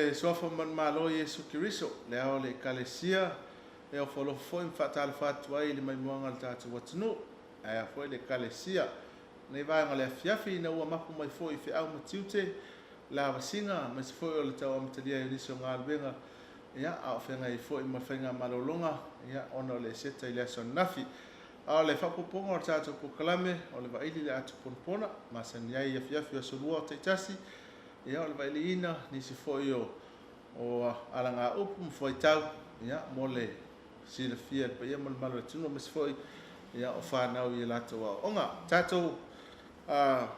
le Suafa Manumalo o Iesu Keriso, le Ao o le Ekalesia, e ofo alofa foi ma faatalofa atu ai i le maimoaga o le tatou atunuu, ae a foi le Ekalesia. Lenei vaega o le afiafi, ina ua mapu mai foi i feau ma tiute, lavasiga, aemaise foi o le tau amatalia ai o nisi o galuega, ia, a o feagai ai foi ma faiga malologa, ia, ona o le Eseta i le aso ananafi. A o le faaopoopoga o le tatou polokalame, o le vaili i le ato ponapona, masani ai i afiafi o aso lua taitasi, ia, o le vailiina nisi foi o o alagaupu ma fuaitau, ia, mo le silafia e le paia ma le mamalu o le atunuu, aemaise foi, ia, o fanau i a latou aoaoga. Tatou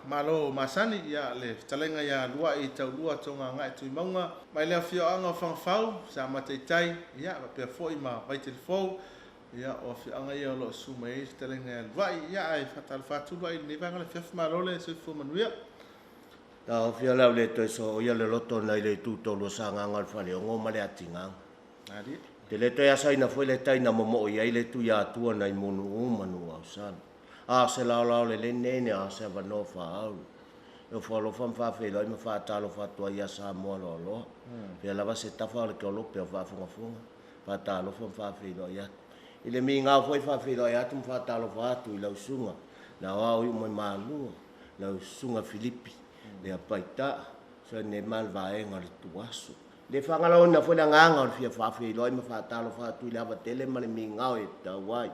Malo masani, ia, le fetalaiga ia Luai Taulua Togagae Tuimauga, mai le afioaga o Fagafau, Samata i Tai, ia, faapea foi ma Vaitelefou, ia, o afioaga ia o lo o susu mai ai le fetalaiga ia Luai. Ia, ae faatalofa atu Luai i lenei vaega o le afiafi. Malo le soifua manuia. Taofia le au le toe sooia le loto nai le itu tolu o Sagaga o le Faleogo ma le Atigaga. Malie. Te le toe asaina foi le tai na momoo i ai le Tuiatua nai Munu'u ma Nuuausala. A o se laolao lelei lenei ne a o se avanoa faaauro. E ofo alofa ma faafeiloai ma faatalofa atu ai ia Samoa loaloa. Fea lava se tafa o le keolope o faafogafoga, faatalofa ma faafeiloai atu. I le migao foi faafeiloai atu ma faatalofa atu i lau susuga le aoao iu mai Malua, lau susuga Filipi Leapaita, Sone ma le vaega o le Tuaso. Le faagalaoina foi le agaga o le fia faafeiloai ma faatalofa atu i le ava tele ma le migao e tatau ai.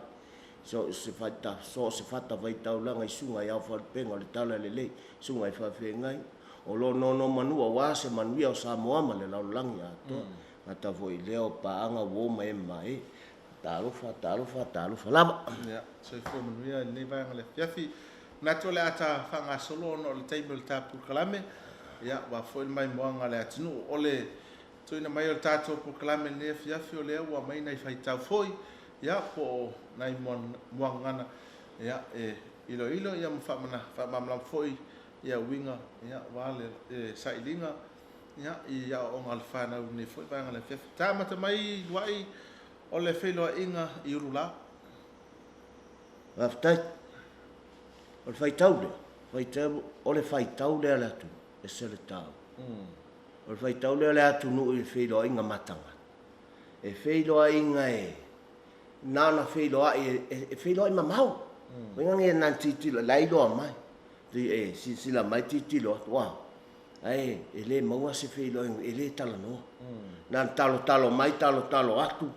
So o se fata, so o se fatafaitaulaga i susuga i aofalupega o le Talalelei, susuga i faafeagai o lo o nonomanu aua se manuia o Samoa ma le lalolagi atoa. Gata foi i lea o paaga uo ma e ma e. Talofa, talofa, talofa lava. Ia, soifua manuia i lenei vaega o le afiafi. Manatu o le a ta faagasolo ona o le taimi o le ta polokalame, ia, aua foi le maimoaga a le atunuu. O le tuuina mai o le tatou polokalame i lenei afiafi, o lea ua aumai nai faitau foi, ia, po o nai muagagana, ia, e iloilo, ia, ma faamalamalama foi, ia, uiga, ia, aua le sailiga, ia, i aoaoga a le fanau i lenei foi vaega o le afiafi. Ta amata mai, Luai, o le feiloaiga i Ululao. Faafetai. O le faitau lea, faitau, o le faitau lea a le atunuu, e ese le taua. O le faitau lea a le atunuu i le feiloaiga ma tagata. E feiloaiga e, na ona feiloai, e feiloai mamao. Uiga ia na ona tilotilo, la e iloa mai. E silasila mai tilotilo atu, ua, ae e le maua se feiloaiga, e le talanoa. Na ona talotalo mai, talotalo atu,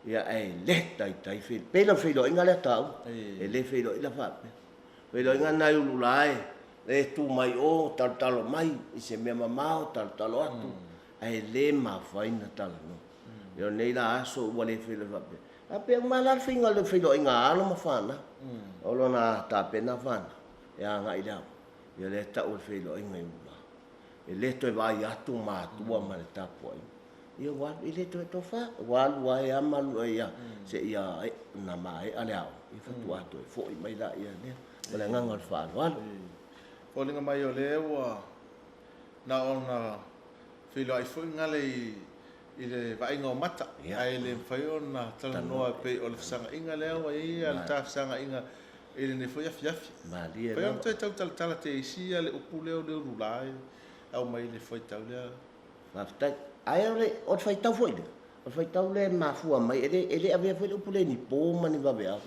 ia ae le taitai feiloai. Pei la o le feiloaiga lea taua, e le feiloai la faapea. Feiloaiga lena e ulula e, e tu mai o, talotalo mai i se mea mamao, talotalo atu, ae le mafai ona talanoa. Ia o lenei la aso ua le feiloai faapea. Faapea uma la le faiga o le feiloaiga a alo ma fanau. O lona tapena fanau e agai i le aoga, ia lea e tau o le feiloaiga i ulula. E le toe vaai atu matua ma le tapuaiga. Ia ua alu, e le toe tofa, ua alu lava e ama alu ai lava seia na maea le aoga, ia faatoa toe foi mai laia lea. Ma le agaga o le faaaloalo. Foliga mai o lea ua na ona feiloai foi gale i le vaaiga o mata, ae le mafai ona talanoa e pei o le fesagaiga lea ua i ai le ta fesagaiga i lenei foi afiafi. Malie lava. Mafai ona toe tau talatala teisi le upu lea o le ulula e aumai i le fuaitau lea. Faafetai. Ae o le, o le faitau foi lea, o le faitau lea e mafua mai, e le, e le avea foi le upu lea i ni po ma ni vaveao.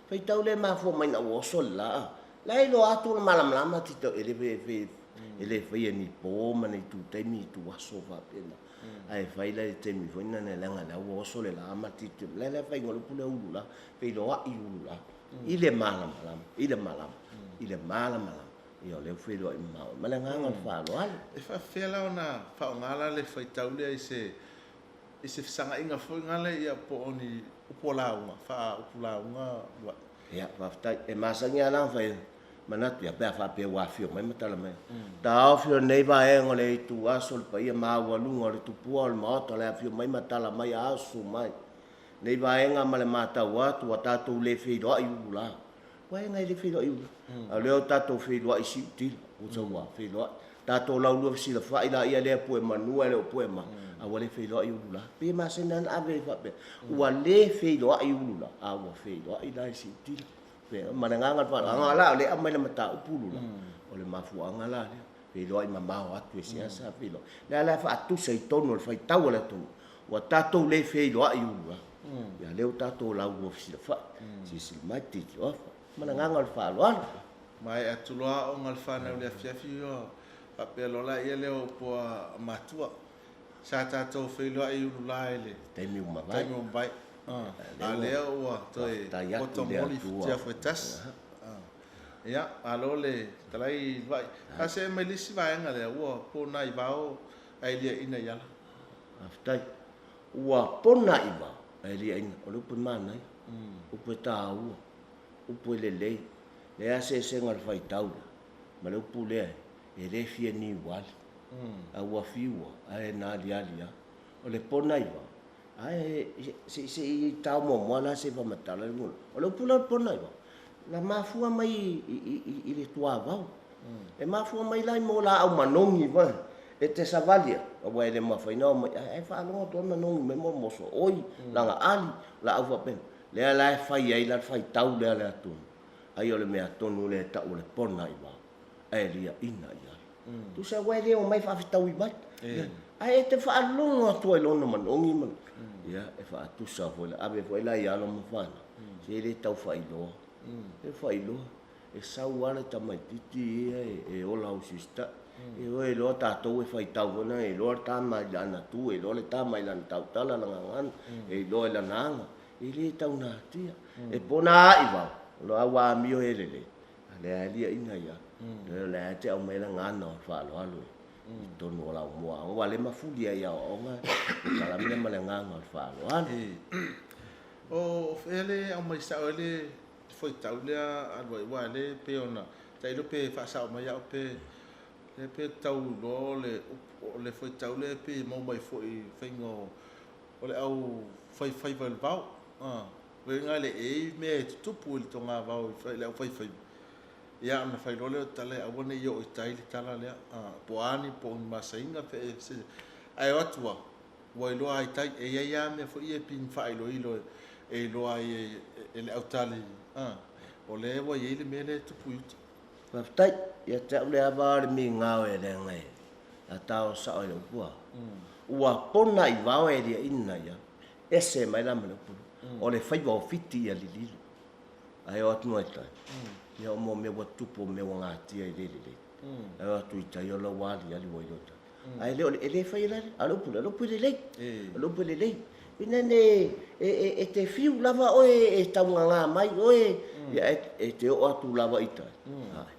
Faitau lea e mafua mai ina ua oso le la, la e iloa atu ona malamalama tito, e le, e, e le faia ni po ma ni itu taimi, itu aso faapena. Ae fai la i le taimi foi lena leaga la ua oso le la ma tito, la le faiga o le upu lea ulu la, feiloai ulu la, i le malamalama, i le malama, i le malamalama. Ia o lea ua feiloai mamao ai ma le agaga o le faaaloalo. E faapefea la ona faaaoga la le faitau lea i se i se fesagaiga foi gale ia po o ni upu o lauga, faa-upu lauga Luai? Ia, faafetai. E masani lava la ona fai manatu ia pe a faapea ua afio mai ma tala mai. Taofi o lenei vaega o le ituaso le paia maualuga o le tupua o le Maota o le afio mai ma tala mai aso mai. Lenei vaega ma le matau atu ua tatou le feiloai ulu la. Vaega e le feiloai ula. A o lea o tatou feiloai siutila, ua ua feiloai. Tatou laulua fesilafai laia lea pue manua e le o pue ma, a ua le feiloai ulu la. Pei e masani lava ona ave ai faapea, ua le feiloai ulu la, a ua feiloai la i siutila. Ma le agaga o le faaaloalo, a o la o lea e aumai le mataupu ulu la, o le mafuaaga la lea. Feiloai mamao atu e seasea feiloai. O lea la e faatusa i totonu o le faitau a le atunuu, ua tatou le feiloai ulu lava. Ia lea ua tatou laulua fesilafai, silasila mai, tilotilo ma le agaga o le faaaloalo. Maea atu loa aoga a le fanau i le afiafi ona faapea loa laia lea o upu a matua, Sa tatou feiloai i Ulula i le taimi ua mavae. Taimi ua mavae. A lea ua toe poto moli i Futiafu e tasi. Ia, malo le fetalai Luai. A see mai le isi vaega lea, ua pona i vao ae liaina i ala. Faafetai. Ua pona i vao ae liaina. O le upu e manaia, upu e taua, upu e lelei. Leai lava se eseesega o le faitau lea ma le upu lea e le fia niuali. A ua fiu ae na aliali lava. O le pona i vao, ae se se i tao muamua la se i faamatala le upu. O le upu lea o le pona i vao, na mafua mai i le tuavao. E mafua mai la i mo laau manogi foi e te savali ai, aua e le mafai ona omai ae faalogo atu lava manogi mai mo mosooi, lagaali, laau faapena. Lea la e fai ai la le faitau lea a le atunuu, ai o le mea tonu lea e tau o le pona i vao, ae liaina i ala. Tusa aua e le omai faafetaui mai. Ae e te faalogo atu ai lona manogi ma ia e faatusa foi la ave foi la i alo ma fanau. Se e le tau faailoa. E faailoa e sau lava le tamaititi ia e ola ausista. E o e iloa tatou e faitau foi na e iloa le tama i lana tu, e iloa le tama i lana tautala, lana gagana, e iloa i lana aga. E le tau natia. E pona ai vao, o lo ua amio e lelei. A lea e liaina ia. O lea e te aumai le gagana o le faaaloalo i totonu o lau moa. Aua le mafuli ai aoaoga le kalame ma le agaga o le faaaloalo. O fea le aumai sao ai le fuaitau lea a Luai aua lea e pei ona tailo pe faasao mai au pe lea pe tau iloa o le o le fuaitau lea pei e maua mai foi i faiga o le au faifaiva i le vao. Uiga le e i mea e tutupu i le togavao i le aufaifaiva, ia ona fai loa lea o le tala e aua ne i oo i tai le tala lea, po o a ni po o ni masaiga pe se ae o atu lava ua iloa lava i tai. E i ai lava mea foi ia e pei ni faailoilo e iloa ai e le autali o lea ua i ai le mea lea e tupu i uta. Faafetai. Ia te au le ava o le migao e leaga e a tao sao i le upu a. Ua pona i vao e liaina ia. Ese mai la ma le upu lea. O le faiva o Fiti ia lililo. Ae o atu noa i tai. Ia o mo mea ua tutupu o mea ua gatia e le lelei. Ae o atu i tai o la ua aliali ua iloa tai. Ae le o le, e le faia la le, a o le upu lea, o le upu e lelei. O le upu e lelei. Ina ne e te fiu lava oe e taugaga mai oe, ia e te oo atu lava i tai. Ae,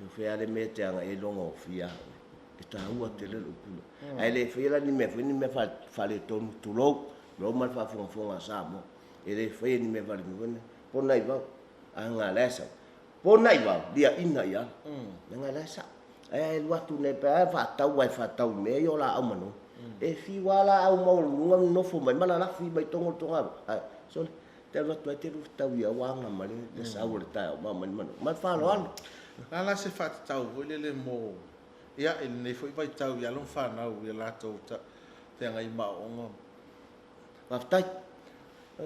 e fea le mea e te agai ai loga ofia oe. E taua tele le upu lea. Ae le faia la ni mea foi ni mea faaletonu, tulou, tulou ma le faafogafoga a Samoa. E le faia ni mea faaletonu foi pona i vao. A nga la e sau. Pona i vao, liaina i ala. Leaga la e sao. Ae alu atu nei pe a faatau ai faatau i mea ia o laau manogi. E fiu lava laau maualuluga nonofo mai ma lalafi mai totonu o le toga. Ae, sole, te alu atu ai te alu fetau ia ua aga mai le sau o le taeao ma aumai le manogi. Ma le faaaloalo. O le a la se faatatau foi lele mo Ia, i lenei foi vaitau i alo ma fanau i a latou feagai ma aoaoga. Faafetai.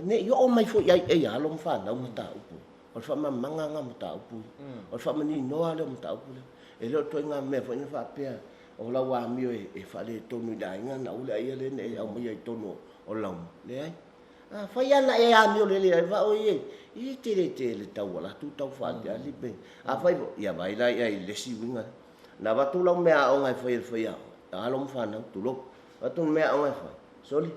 Ne i oo mai foi ai i alo ma fanau mataupu. O le faamalamalamaga lena o mataupu ia. O le faamaninoa lea o mataupu lea. E le o le ituaiga mea foi na faapea o lau amio e faaletonu i le aiga ona aua le aia lea na e aumaia i totonu o lau. Leai. Afai lava na e amio lelei ai vaa oe e te le tele tau ala atu tau faaliali pe. Afai foi, ia vaai la i ai i le isi uiga lea. Na avatu lau meaaoga e fai e le faiaoga, alo ma fanau, tulou. Avatu le meaaoga e fai, sole,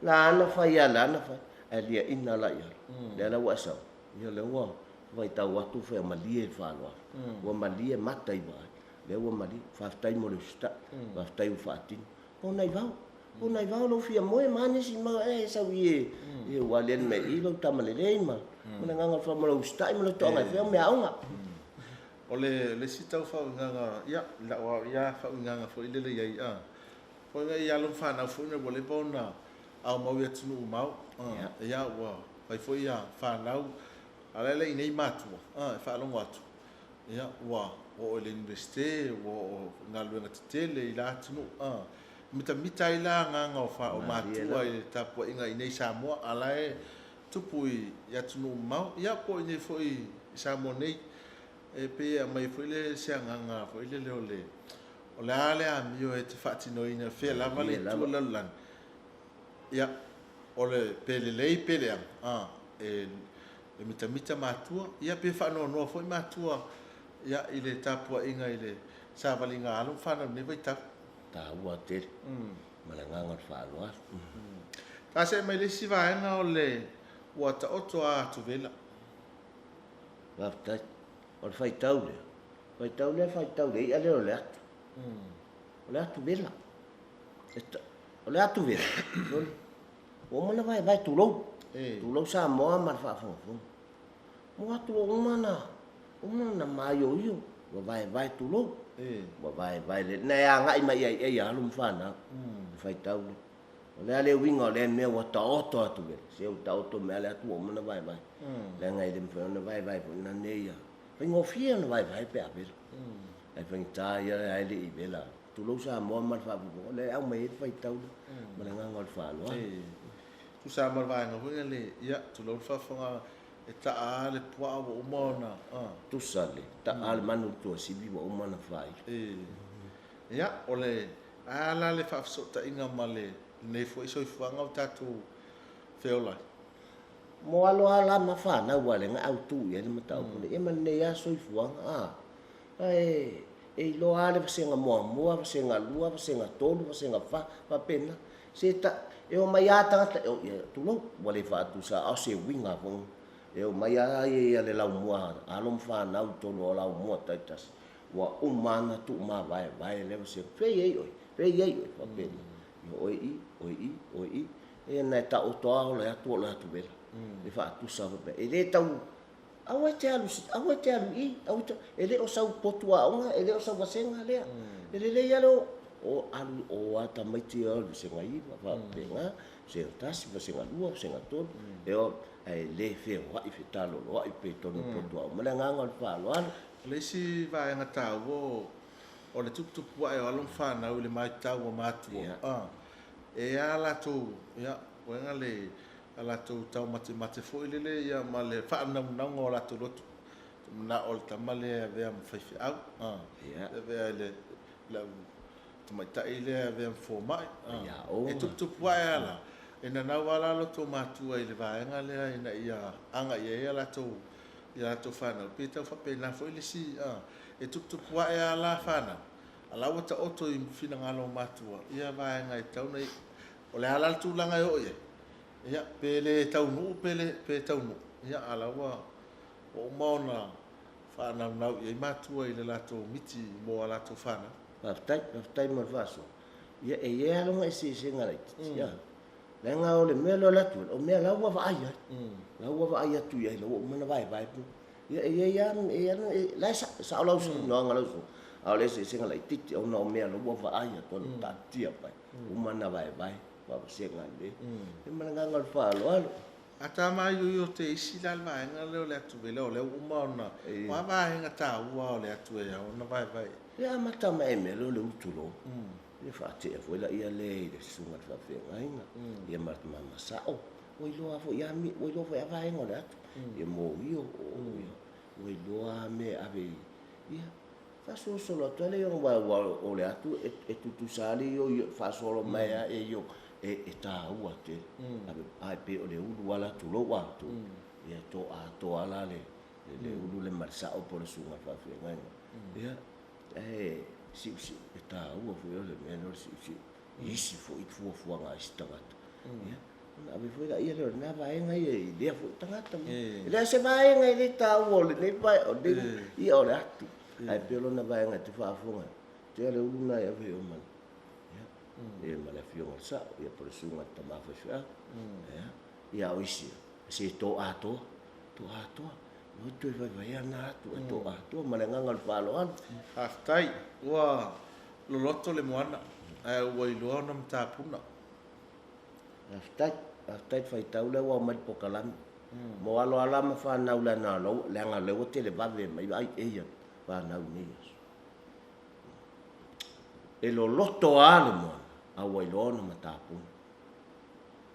la ana fai a, la ana fai, ae liaina la i alo. Lea la ua e sau, ia lea ua vaitau atu fai malie le faaaloalo. Ua malie mata i vaai. Lea ua malie, faafetai mo le usitai, faafetai ua faatino. O nai vao, o nai vao lou fia moe ma nisi ma e sau i e, e ua aliali mai i lou tama lelei ma, ma le agaga o le faaaloalo ma lou usitai ma lou toaga e fai au meaaoga. O le isi tau faauigaga, ia, i lau lava ia faauigaga foi lele i ai, a, foi nai i alo ma fanau foi ua leva ona aumau i atunuu mamao, a, ia, ua fai foi ia fanau, a o la e i inei matua, a, e faalogo atu, ia, ua oo i le Iunivesite, ua oo i galuega tetele i la atunuu, a, mitamita ai la agaga o matua i le tapuaiga i inei i Samoa, a o la e tupu i atunuu mamao, ia, po o inei foi i Samoa nei. E pei e aumai foi le se agaga foi lele o le O le a le amio e te faatinoina fea lava le itu o le lalolagi, ia, o le pe lelei pe leaga, a, e e mitamita matua, ia pe faanoanoa foi matua, ia, i le tapuaiga i le savaliga a alo ma fanau i lenei vaitau. Taua tele ma le agaga o le faaaloalo. Ta see mai le isi vaega o le ua taoto a atuvela. Faafetai. O le faitau lea, faitau lea faitau le i'a lea o le atu. O le atu vela. O le atu vela, sole, ua uma ona vaevae tulou. Tulou Samoa ma le faafogafoga. Ua atu ua uma ona, uma ona maioio, ua vaevae tulou. Ua vaevae le, na e agai mai i ai i alo ma fanau. Le faitau lea. O le a le uiga o lea mea ua taoto atu vela. Se ua taoto mai lava le atu ua uma ona vaevae. Leaga e le mafai ona vaevae foi nanei ia. Faigofie ona vaevae pe a vela. Ae faigata ia ae le i vela. Tulou Samoa ma le faafofoga, o lea e aumai ai le faitau lea ma le agaga o le faaaloalo. E tusa lava ma le vaega foi lea, ia, tulou le faafofoga, e taa lava le puaa ua uma ona. Tusa le taa lava le manu i le tuasivi ua uma ona faailo. Ia, o le a la le faafesootaiga ma lenei foi soifuaga ua tatou feola ai? Mo alo a la ma fanau aua lea na autu i ai le mataupu nei, ia ma lenei lava soifuaga, a. Ae e iloa lava le vasega muamua, vasega lua, vasega tolu, vasega fa, faapena. Se ta, e omai lava tagata, e, ia, tulou, ua le faatusa, a o se uiga foi. E omai lava ia le laumua, alo ma fanau i totonu o laumua taitasi, ua uma lava ona tuumavaevae lea vasega. Fea i ai oe? Fea i ai oe? Faapena. Ia, oe i, oe i, oe i. Ia na e taoto lava o le atu o le atu vela. E faatusa faapea. E le tau Aua e te alu, aua e te alu i, aua e te, e le o sau potu aoga, e le o sau vasega lea. E lelei lava le o, o alu, o a tamaiti e o i le vasega iva, faapena, vasega tasi, vasega lua, vasega tolu, e o, ae le feoai, fetaloloai pea i totonu o potu aoga. Ma le agaga o le faaaloalo. O le isi vaega taua o, o le tuputupu ae o alo ma fanau i le matau a matua, a, e a latou, ia, uiga le, a latou taumatemate foi lele ia ma le faanaunauga o latou loto. Te manao o le tama lea e avea ma faifeau, a, e avea i le, le au tamaitai lea e avea ma fomai, a. E tuputupu ae lava la, e nanau lava la loto matua i le vaega lea ina ia agai i ai a latou, i a latou fanau, pe tau faapena foi le isi, a. E tuputupu ae lava la fanau, a la ua taoto i finagalo o matua ia vaega e tatau ona i, o le a la le tulaga e oo i ai? Ia, pe le taunuu pe le, pe taunuu, ia, a la ua, ua uma ona faanaunau i ai matua i le latou miti mo a latou fanau. Faafetai, faafetai mo le faasoa. Ia, e i ai lava lona eseesega laitiiti, a. Leaga o le mea lea o le atu, o mea la ua vaai ai, la ua vaai atu i ai, la ua uma ona vaevae. Ia, e i ai lava, e i ai lava, la e sao lau saunoaga lau Afioga, a o le eseesega laitiiti ona o mea la ua vaai atu, ua taatia mai, uma ona vaevae. Faavasega lelei. Ia ma le agaga o le faaaloalo. A ta maioio te isi la le vaega lea o le atu vela o lea ua uma ona, o a vaega taua o le atu e ao ona vaevae? Ia amata mai i mea lea o le utulo. Ia faatea foi laia lea i le susuga i le faafeagaiga, ia ma le mama sao. Ua iloa foi a, ua iloa foi a vaega o le atu. Ia moio, ua iloa a mea e ave i, ia Faasolosolo atu ai lea aua o le atu e tutusa lava le ioio faasolo mai lava e io e taua tele. Ae pei o le ulu lava la tulou a atu ia to atoa la le ulu le ma le sao po o le susuga i le faafeagaiga. Ia ae siusiu e taua foi o le mea lea o le siusiu i isi foi fuafuaga a isi tagata. Ia ona ave foi laia lea o lena vaega ia i lea foi tagata. E leai se vaega e le taua o lenei vae, o lenei, ia o le atu. Ae pei o lona vaega e te faafofoga ai, tea le ulu lena e ave i o ma le, ia, ia ma le afioga i le sao, ia po o le susuga i le tama faifeau. Ia, ia a o isi, se to atoa, to atoa. Ua toe vaevaea na atu e to atoa ma le agaga o le faaaloalo. Faafetai. Ua loloto le moana, ae ua iloa ona matapuna. Faafetai, faafetai le faitau lea ua aumai le pokalame. Mo alo ala ma fanau leaga leaga lea ua televave mai ai eia fanau i nei aso. E loloto lava le moana, a ua iloa ona matapuna.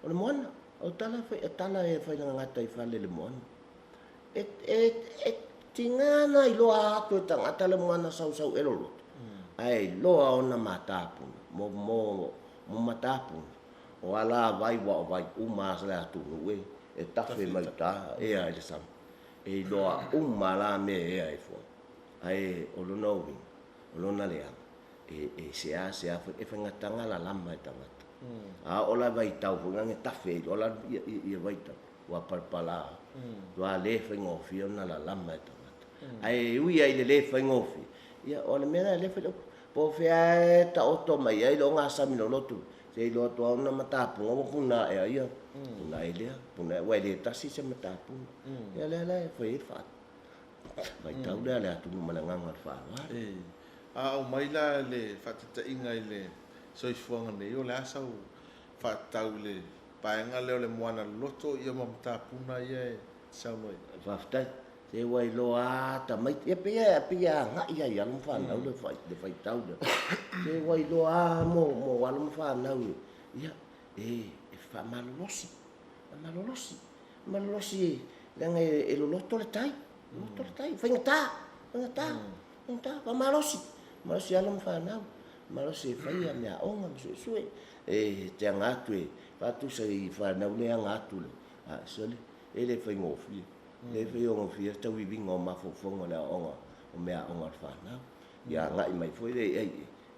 O le moana, o tala e tala e fai gagata i fale le moana. E, e, e tiga na iloa atu e tagata le moana sausau e loloto. Ae iloa ona matapuna, mo, mo, mo matapuna, o alavai ua o vai uma a le atunuu e, e tafe mai uta ea i le sami. E iloa uma la mea e ea ai foi. Ae o lona uiga, o lona leaga, e, e seasea foi, e faigata lalama e tagata. A oo la i vaitau foi lea e tafe ai loa la ia, ia, ia vaitau, ua palapala, ua le faigofie ona lalama e tagata. Ae ui ai i le le faigofie, ia o le mea lea lea fai po o fea e taoto mai ai le ogasami loloto, se iloa atu lava ona matapuga ua puna ae ai ia, puna ai lea, puna ai, aua e le tasi se matapuga. Ia lea la e fai ai le faitau lea a le atunuu ma le agaga o le faaaloalo. A aumai la le faataitaiga i le soifuaga nei, o le a sau faatatau i le vaega lea o le moana loloto ia ma matapuna ia e saunoa i ai? Faafetai. Se ua iloa lava tamaiti, ia pei e pei e agai lava i alo ma fanau le le faitau lea. Se ua iloa lava mo mo alo ma fanau ia e e faamalolosi, faamalolosi, malolosi leaga e loloto le tai, loloto le tai, faigata, faigata. Ita, faamalosi, malosi alo ma fanau, malosi e faia meaaoga ma suesue, e te aga atu e faatusa i fanau le aga atu le, a, sole, e le faigofie, le faigofie le tauiviga o mafaufauga o le aoaoga o meaaoga a le fanau. Ia agai mai foi le ai,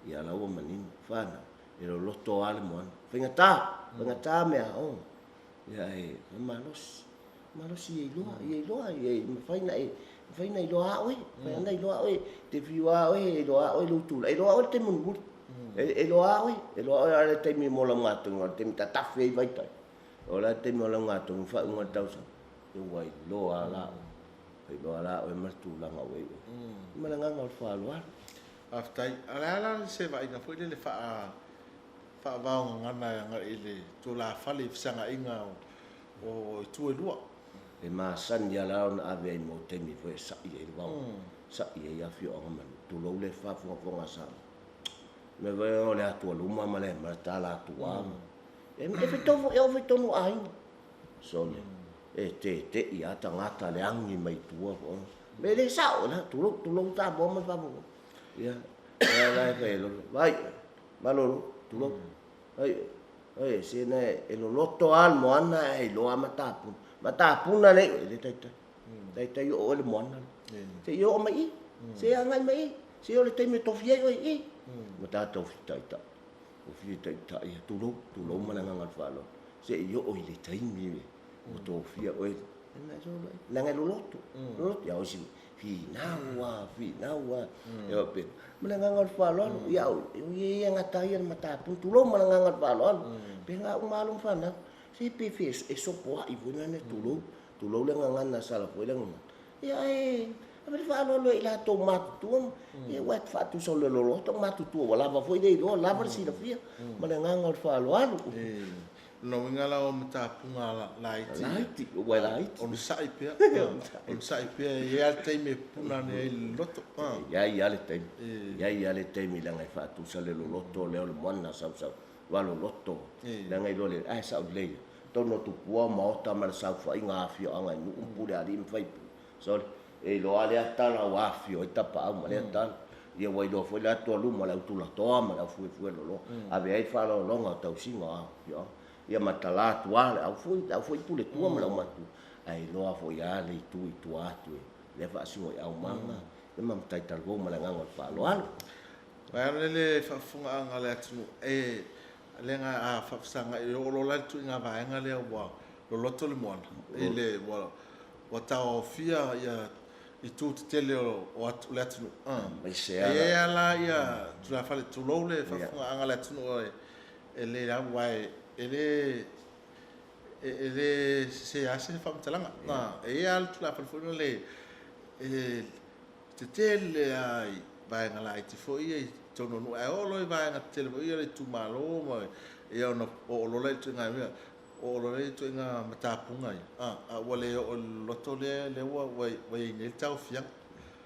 ia la ua manino, fanau, e loloto lava le moana. Faigata, faigata meaaoga, ia e faamalosi. Malosi ia iloa, ia iloa, ia mafai na e, mafai na iloa a oe, mafai na iloa a oe, te fiu a oe, e iloa a oe lou tulaga, e iloa a oe le taimi mulimuli. E iloa a oe, e iloa a oe a le taimi mo lau gatogi, o le taimi tatafe ai vaitai. O le taimi o lau gatogi, faaiuga o le tausaga, ia ua iloa la oe. Ua iloa la oe ma le tulaga ua i oe. Ma le agaga o le faaaloalo. Faafetai. A o le a la se vaaiga foi lele faa faavaogagana e agai i le tulafale i fesagaiga o o itu e lua. E masani lava la ona ave ai mo taimi foi e sa'i ai le vao, sa'i ai afioaga ma nuu, tulou le faafogafoga a Samoa. Mea foi o le atua luma ma le ma le tala atua ma e e faitau foi e oo foi i totonu o aiga. Sole, e tete'i lava tagata le agi mai tua foi. E le sao la, tulou, tulou Samoa ma le faafogafoga. Ia, lea la e fai ai loa, vaai, malolo, tulou. Ai, ai, se na e loloto lava le moana ae iloa lava matapuna. Matapuna le e le taitai. Taitai oo oe le moana lea. Se i oo mai i, se agai mai i, se o le taimi e tofi ai oe i. Ma tatou fitaitai. O fitaitai, tulou, tulou ma le agaga o le faaaloalo. Se i oo i le taimi ua tofia oe. Leaga e loloto, loloto. Ia o isi finau lava, finau lava. Ia faapena. Ma le agaga o le faaaloalo. Ia au, e ia gata ia le matapuna, tulou ma le agaga o le faaaloalo. Pe na uma alo ma fanau. Se pe fe e sopoai foi lana, tulou, tulou le gagana sala foi le gagana. Ia ae ave le faaaloalo i latou matutua, ia ua faatusa o le loloto matutua ua lava foi le iloa, lava le silafia ma le agaga o le faaaloalo. Lona uiga la o matapuga laiti. Laiti, ua laiti. Onosai pea. Onosai pea, e i ai lava le taimi e pupuna ane ai le loloto. E i ai lava le taimi. E i ai lava le taimi leaga e faatusa le loloto lea o le moana sausau va loloto. Leaga iloa le, ae sao lelei lava. Tonu o tupua maota ma le saofaiga a afioaga i nuu ma pule alii ma faipule. Sole, e iloa lava lea tala ua afifio ai tapaau ma lea tala. Ia ua iloa foi le atu a luma o le au tulatoa ma le au fuefue loloa. Ave ai le faaaloaloga o tausiga o afioaga. Ia ma tala atu lava le au foi, le au foi pule tua ma le au matua. Ae iloa foi lava le itu i tua atu e lea faasino i aumaga, ia ma matai talavou ma le agaga o le faaaloalo. Vaeane le faafofogaaga a le atunuu, e leaga a faafesagai, e oo loa la i le tuiga vaega lea ua loloto le moana, i le ua ua tauaofia ia itu tetele o le atunuu. E i ai lava la ia tulafale, tulou le faafofogaaga a le atunuu e le au, aua e le e le sese lava se faamatalaga. E i ai lava le tulafale foi lele e tetele lava i vaega laiti foi ia i totonu o nuu, ae oo loa i vaega tetele foi ia o le itumalo ma ia ona oo loa lea i le ituaiga mea, oo loa lea i ituaiga matapuga ia, a ua le oo i le loloto lea, lea ua ua i ai nei le taofiaga.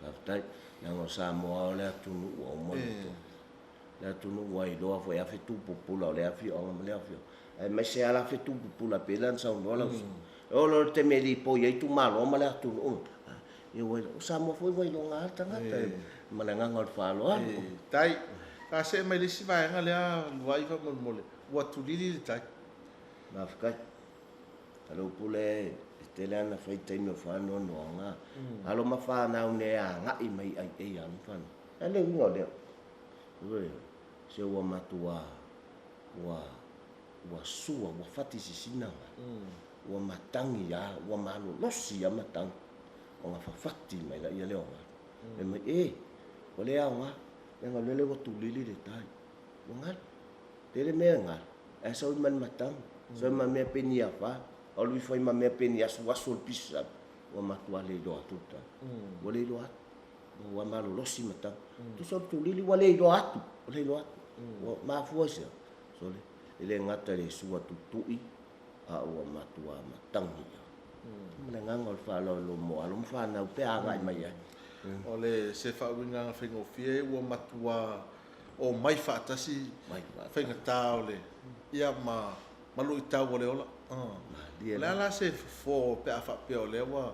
Faafetai. Leaga o Samoa o le atunuu ua uma ona toa. Le atunuu ua iloa foi a fetu pupula o lea afioaga ma lea afioaga. Aemaise lava la fetu pupula pei la ona saunoa lau Afioga. E oo loa i le taimi e lipoi ai itumalo ma le atunuu, ia ua iloa, o Samoa foi ua iloga lava le tagata. Ma le agaga o le faaaloalo. E tai. Ta see mai le isi vaega lea Luai faamolemole, ua tulili le tai. Faafetai. Kalaupule e tele lava ona fai taimi o faanoanoaga. Alo ma fanau nei e agai mai i aiei alo ma fanau. Ae le uiga o lea. Ioe, se ua matua ua ua sua, ua fati sisina galu. Ua matagi lava, ua malolosi lava matagi ona fafati mai laia lea o galu. Fai mai, E, ua le aoga, leaga o lele ua tulili le tai. Ua galu. Tele mea e galu, ae sau i ma le matagi, sau i ma mea pei ni afa, alu ifo ai ma mea pei ni asuasu o le pisa, ua matua le iloa atu le tai. Ua le iloa atu. Ua malolosi matagi. Tusa o le tulili ua le iloa atu, ua le iloa atu. Ua mafua i se a? Sole, e le gata i le sua tutui, a ua matua matagi lava. Ma le agaga o le faaaloalo mo alo ma fanau pe agai mai ai. O le se faauigaga faigofie ua matua omai faatasi faigata o le ia ma ma luitau o le ola. O le a la se fofo pe a faapea o lea ua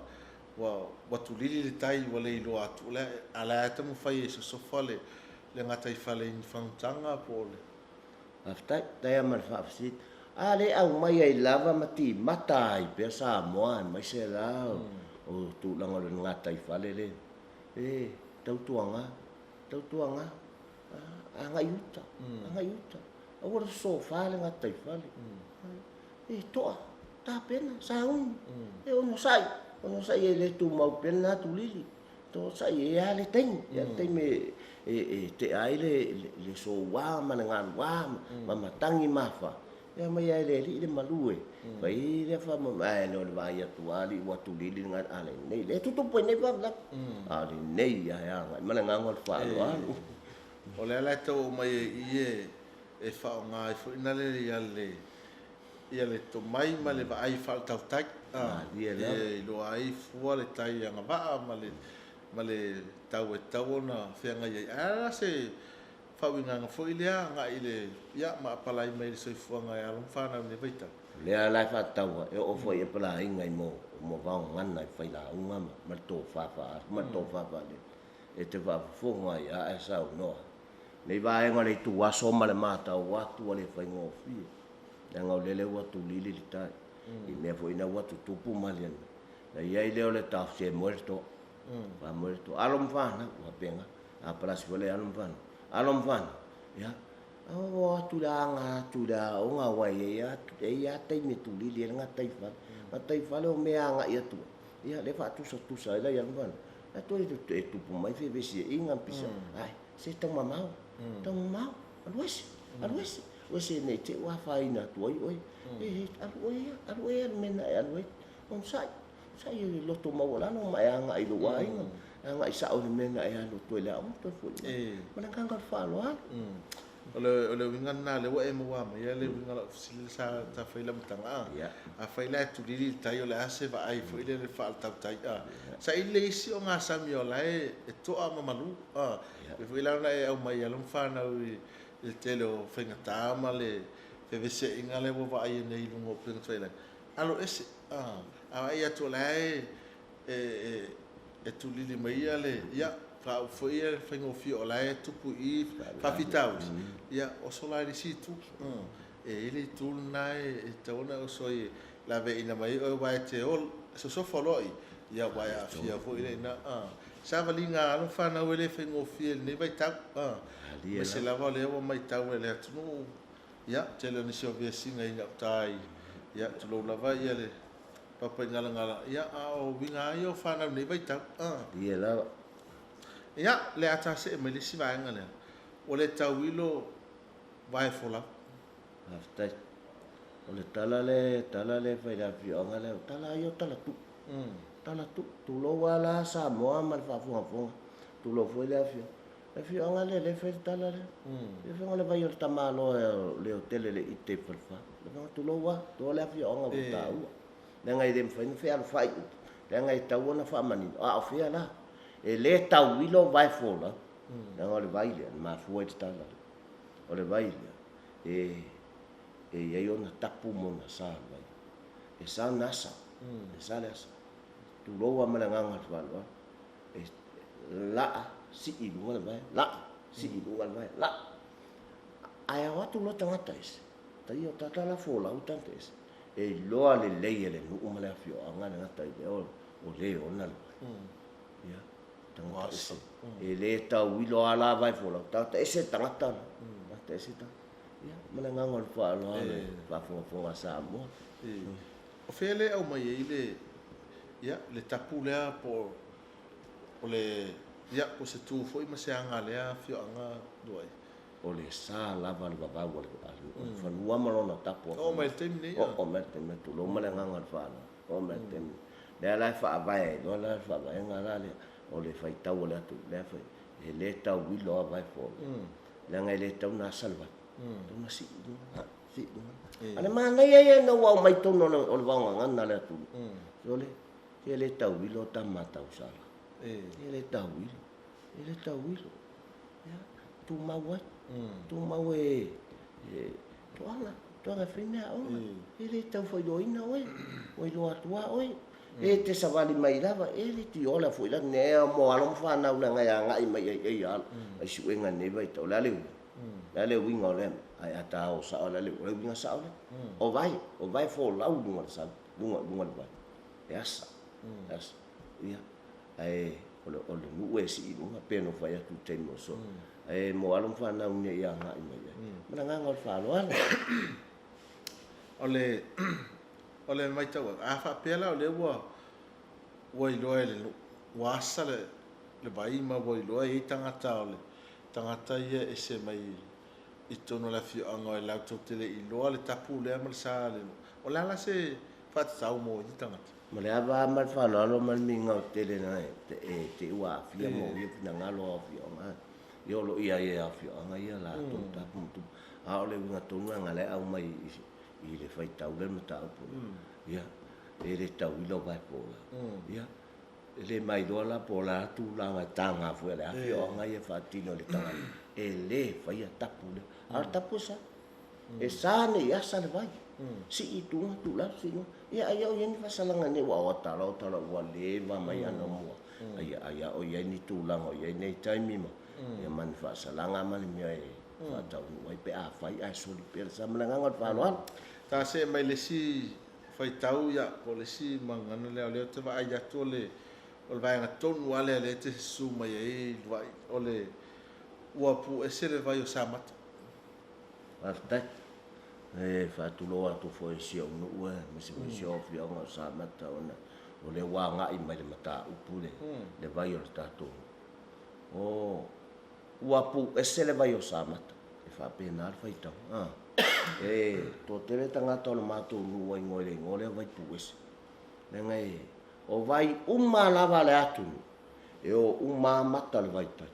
ua ua tulili le tai ua le iloa atu o le a la e taumafai e sosofa le le gataifale i ni fagutaga po o le Faafetai, faafetai lava ma le faafesili. A le aumai ai lava ma timata ai pea Samoa aemaise la o tulaga o le gataifale lea, e tautuaga, tautuaga, agai i uta, agai i uta. Aua le sosofa le gataifale. E toa, tapena, sauni, e onosai, onosai e le tumau pea lena tulili. Onosai, e i ai lava le taimi, e i ai le taimi e tea ai le soua ma le galua ma matagi ma afa, e aumai lava e le alii le malu e fai ai lea faamoemoe, ae le o le vaai atu lava alii ua tulili le galu, a lenei, lea e tutupu ai nei faalavelave, a o lenei lava e agai ma le agaga o le faaaloalo. O le ala e tau aumai ai i i e faaaoga ai foi na le ia le tomai ma le vaai faaletautai e iloa ai fua le tai agavaa ma le ma le tau e tatau ona feagai ai. Ae a la se faauigaga foi lea agai i le ia ma apalai mai i le soifuaga e alo ma fanau i lenei vaitau? O lea la e faatatau e oo foi i apalaiga i mo mo vaogagana i failauga ma le tofa faa-aso ma le tofa faalele e te faafofoga ai a ae saunoa ai. Nei vaega o le ituaso ma le matau atu ua le faigofie. Leaga o lele ua tulili le tai i mea foi na ua tutupu ma le na i ai lea o le taofi se moe le toa. Fa moe le toa. Alo ma fanau, ua faapena. A palasi foi le alo ma fanau. Alo ma fanau, ia, o atu le aga atu i le aoga aua e i ai e i ai taimi e tulili ai le gataifale. Gataifale o mea e agai atu ai, ia lea e faatusatusa ai la i alo ma fanau. Ae toe e tupu mai fevesiaiga ma pisa, ai, se taumamao, taumamao. Alu ese, alu ese, alu ese ne i te i ua afaina atu ai oe. E, e, alu oe ia, alu oe ia i le mea na e alu ai. Onosai, onosai e loto maualalo ma e agai i lou aiga, e agai sao i le mea na e alu atu ai i le aoga toe foi mai. Ma le agaga o le faaaloalo. O le, o le uiga lena lea ua e maua maia le uiga o lau fesili lea sa, sa fai i le amataga, a. Afai la e tulili le tai o le a se vaai foi lele faaletautai, a. Saili le isi ogasami o la e, e toa ma malu, a. E pei foi la ona e aumai alo ma fanau i le tele o faigata ma le feveseaiga lea ua vaaia nei i luga o upega tafailagi. Alo ese, a vaai atu o la e e tulili mai ia le, ia, faaupu foi ia faigofie o la e tupu i i faafitauli, ia, oso la i le isi itu. E i ai le itu lena e tatau ona e oso ai e laveaiina mai ai oe aua e te ola, sosofa loa i, ia ua e aafia foi lea i ina. Savaliga a alo ma fanau e le faigofie i lenei vaitau, aemaise lava o lea ua matau e le atunuu, ia, tele o nisi o vesiga i gauta i, ia, tulou lava ia le papaigalagala, ia, a o uiga lava ia o fanau i lenei vaitau. Malie lava. Ia, le a tasee mai le isi vaega lea, ua le tauilo vae folau. Faafetai. O le tala lea, tala lea e fai i le afioaga lea, o tala lava ia o tala tuu. Tala tuu. Tulou lava la Samoa ma le faafogafoga, tulou foi le afioaga. Le afioaga lea lea e fai le tala lea. Le afioaga o le vai o le tamaloa e leotele le ite i Falefa. Le afioaga, tulou lava, tulou le afioaga ua taua. Leaga e le mafai ona fealofai upu, leaga e tatau ona faamanino. A o fea la? E le tauilo vae folau, leaga o le vai lea na mafua ai le tala lea. O le vai lea, e, e i ai ona tapu ma ona sa o le vai. E sa ona asa, e sa le asa. Tulou lava ma le agaga o le faaaloalo, e laa Sii i luga le vae, laa. Sii i luga le vae, laa. Ae ao atu loa tagata ese, taia o tata la folau tagata ese, e iloa lelei e le nuu ma le afioaga le gata i lea o le ona le vai. Ia, tagata ese. E le tauilo lava la vae folau, tagata ese tagata la. Tagata ese tagata. Ia, ma le agaga o le faaaloalo i le faafogafoga a Samoa. O fea le aumai ai le, ia, le tapu lea po o O le, ia, po o se tu foi ma se aga a lea afioaga Luai. O le sa lava le vavau a le, a le fanua ma lona tapu a. Oo mai le taimi nei. Oo mai le taimi nei, tulou ma le agaga o le faaaloalo. Oo mai le taimi nei. Lea la e faavae ai loa la le faavaega la lea, o le faitau o le atunuu, lea fai, e le tauilo lava vae fola. Leaga e le tatau ona asa le vai, e tatau ona sii i luga, sii i luga. A o le manaia ia ina ua aumai i totonu o le vaogagana a le atunuu, sole, E le tauilo tama tausala. E le tauilo. E le tauilo. Ia, tumau ai. Tumau e, e toaga, toaga e fai meaaoga. E le tau faailoaina oe. Ua iloa atu lava oe. E te savali mai lava, e le tiola foi la nea mo alo ma fanau leaga e agai mai ai ai alo. Ai suega nei vaitau. O le a le uiga? O le a le uiga o lea mea? Ae a ta o sao, o le a le uiga sao lea? O vai, o vai folau i luga o le sami, luga, luga o le vai. E asa, e asa. Ia, ae o le, o le nuu e sii i luga, pei ona ou fai atu i le taimi o sola. Ae mo alo ma fanau ne i agai mai ai. Ma le agaga o le faaaloalo. O le, o le matau atu, a faapea la o lea ua, ua iloa e le nuu, ua asa le, le vai ma ua iloa e i ai tagata o le, tagata ia e ese mai i totonu o le afioaga e latou te le i iloa le tapu lea ma le sa a le nuu. O le a la se faatatau mo ia tagata? Ma le ava ma le faaaloalo ma le migao tele na e te i ua aafia mo ia finagalo o afioaga ia o lo o i ai e afioaga ia latou tapu ma tupu. A o le uiga tonu leaga la e aumai i le faitau lea le mataupu lea, ia e le tauilo vae po o la. Ia e le mailoa la po o le a tulaga e taga foi a le afioaga ia e faatino i le tagata e le faia tapu lea. A o le tapu e sa. E sa nei asa le vai. Sii i tuga, tuu lalo, sii i luga. Ia ai o i ai ni faasalaga nei ua o tala o tala ua leva mai ana mua. Ai ai o i ai ni tulaga o i ai nei taimi ma ia ma ni faasalaga ma ni mea e faataunuu ai pe afai ae soli pea le sa. Ma le agaga o le faaaloalo. Ta see mai le isi faitau ia po o le isi magana lea o lea ou te vaai atu o le o le vaega tonu lava lea lea e te susu mai ai Luai o le ua puese le vai o Samata. Faafetai. E faatulou atu foi i si ou nuu aemaise foi si ou afioaga o Samata ona o lea ua agai mai le mataupu le, le vai o le tatou nuu. O, ua puese le vai o Samata, e faapena le faitau. A, e toatele tagata o le matou nuu ua igoa i le igoa lea vai puese. Leaga e, o vai uma lava a le atunuu, e o uma lava mata o le vai tai.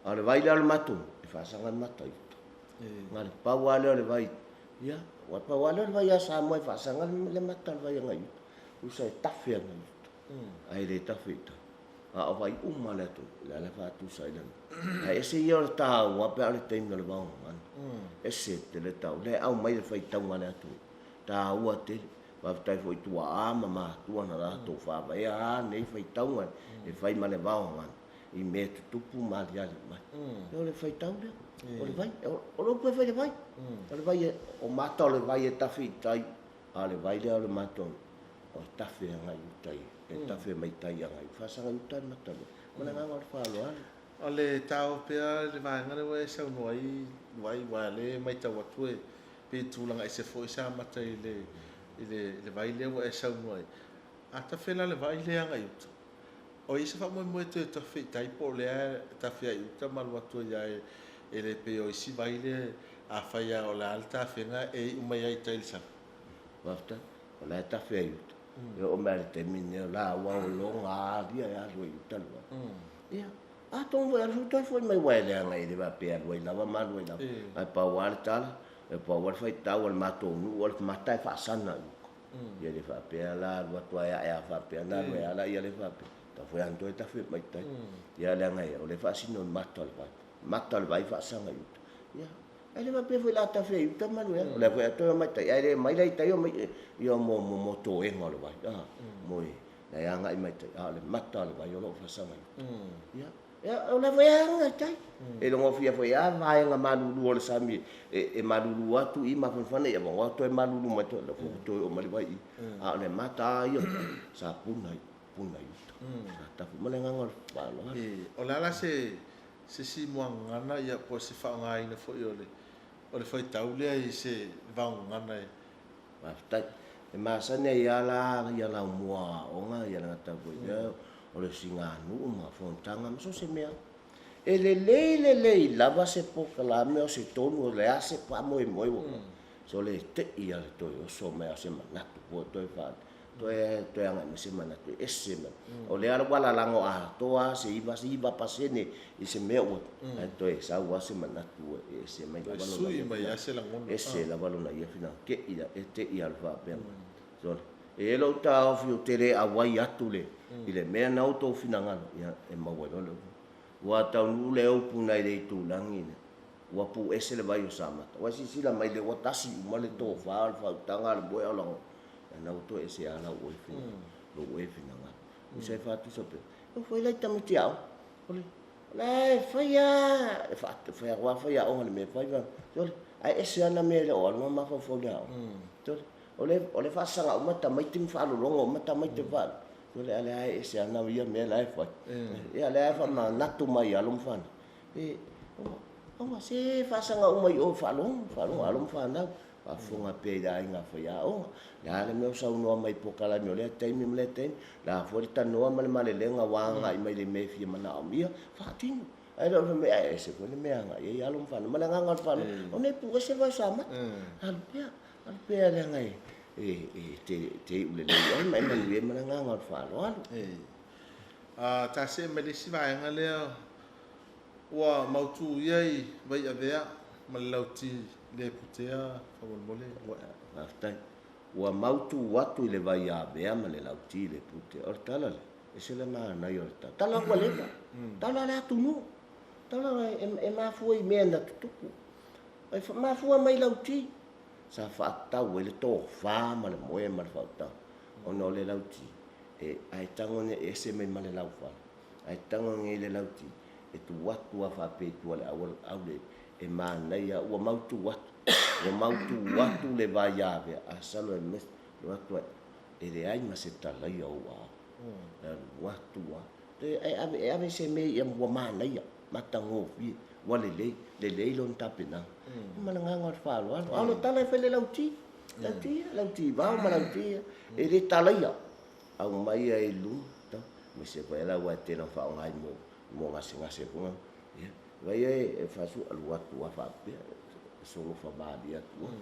A o le vai lea o le matou nuu, e faasaga le mata i uta. Na o le pau lava lea o le vai, ia, ua pau lava lea o le vai a Samoa e faasaga le mata o le vai agai i uta. Tusa e tafe agai i uta, ae le tafe i tai. A o vai uma a le atunuu, lea la e faatusa ai le mea. Ae ese ia o le taua pe a o le taimi o le vaogagana. Ese tele taua. Lea e aumai le faitauga a le atunuu, taua tele. Faafetai foi i tuaa ma matua na latou faavaea a nei faitauga e fai ma le vaogagana i mea e tutupu ma aliali mai. O le faitau lea, o le vai, o le upu e fai i le vai. O le vai, o mata o le vai e tafe i tai, a o le vai lea o le matou, o e tafe agai i uta i, e tafe mai tai agai i faasaga i uta le mata lea. Ma le agaga o le faaaloalo. O le taofi pea le vaega lea ua e saunoa ai Luai, aua o lea e matau atu e pei e tulaga ese foi sa amata i le, i le, i le vai lea ua e saunoa ai. A tafe la le vai lea agai i uta, o i ai se faamoemoe toe tafe i tai po o lea e tafe ai i uta ma alu atu ai lava e le pei o isi vai lea afai lava o le a le tafega e iu mai ai i tai i le sami? Faafetai. O la e tafe ai i uta. E oo mai lava i le taimi lenei o la ua loga alia e alu ai i uta le vai. Ia, atonu foi alu foi toe foi mai aua e leaga e le faapea e alu ai lava ma alu ai lava. Ae pau lava le tala, e pau lava le faitau a le matou nuu o le mata e faasana i uka. Ia le faapea la alu atu ae ae a faapea na alu ai lava laia le faapea. Tau foi lava toe tafe mai tai. Ia leaga o lea e faasino i le mata o le vai. Mata o le vai faasaga i uta. Ia, ae le faapea foi la tafe i uta ma alu ai lava. O lea foi a toe omai tai, ae le omai la i tai omai ia mo mo toega o le vai. Mo e la e agai mai tai, a o le mata o le vai o lo o faasaga i uta. Ia, Ia, o la foi e aga i tai. E logofia foi lava vaega malulu o le sami e malulu atu i mafanafana ia vaoa toe malulu mai toe, la foi ua toe oo mai le vai i. A o le mata lava ia sa puna i puna i uta. Sa tapu ma le agaga o le faaaloalo. O le a la se se isi muagagana ia po o se faaaogaina foi o le o le faitau lea i se vaogagana e Faafetai. E masani ai lava la ia laumua o aoga ia le gata foi lea o le siganuu ma fonotaga ma so o se mea. E lelei lelei lava se polokalame o se tonu o le a se faamoemoe ua fai, sole tei lava le toe oso mai a o se manatu foi toe faa toe toe agai mai se manatu e ese mai. O lea ua lalago atoa lava se 99% i se mea ua ae toe sau lava se manatu e ese mai lava lona ia finagalo. Ese lava lona ia finagalo. Tei la, e tei lava le faapea mai. Sole, e i ai lou taofi ou te le auai atu le i le mea na outou finagalo, ia e maua ai loa le upu. Ua taunuu le upu nai le itulagi lea, ua puese le vai o Samata. Ua e silasila mai lea ua tasi uma le tofa, o le faautaga, o le moe a o lagona. Ia na ua toe ese lava lau oe finagalo, lou oe finagalo. Usa e faatusa pea, e fai lai tamaiti aoga. O le la e fai lava, e fai lava faiaoga i le mea e fai, sole, ae ese lava na mea e le o alu ma mafaufau i le aoga. Sole, o le, o le faasaga uma tamaiti ma faalologo uma tamaiti mm. Faalo. Sole, a lea e ese lava na ia mea la e fai. Ia lea e faamanatu mai i alo ma fanau. E, aua, se faasaga uma i o faalogo, faalogo alo ma fanau. Faafofoga pea i le aiga faiaoga. Le a le mea o saunoa mai i polokalame o lea taimi ma lea taimi, le a foi le tanoa ma le malelega ua agai mai i le mea e fia manaomia, faatino. Ae le o le fai mai, ae ese foi le mea e agai ai alo ma fanau. Ma le agaga o le faaaloalo, o nei puu ese vai Samata. Alu pea, alu pea leaga e, e, e te, te iu lelei ai ma e manuia ai ma le agaga o le faaaloalo. A ta see mai le isi vaega lea Ua mautu ia i Vaiavea ma le lauti le putea faamolemole. Faafetai. Ua mautu atu i le Vaiavea ma le lauti le putea. O le tala lea, ese le manaia o le tala. Tala ua leva. Tala le atunuu. Tala e mafua i mea na tutupu. E mafua mai lauti. Sa faatatau ai le tofa ma le moe ma le faautaga. Ona o le lauti, e, ae tago ina ese mai ma le laufale. Ae tago nei le lauti e tu atu a faapea i tua le auala aule e manaia ua mautu atu ua mautu atu le vai avea a salo e mes lo atu ai e leai ma se talaia o ua e alu atu a e ave e ave se mea ia ua manaia matagofie ua lelei lelei lona tapenaga ma le agaga o le faaaloalo a o le tala e fai le lauti lauti lauti vao ma lauti e le talaia aumai ai i luma tau aemaise foi la ua e tele ona faaaoga ai mo mo gasegase foi ia vai e e faasu alu atu lava faapea e solofa malie atu lava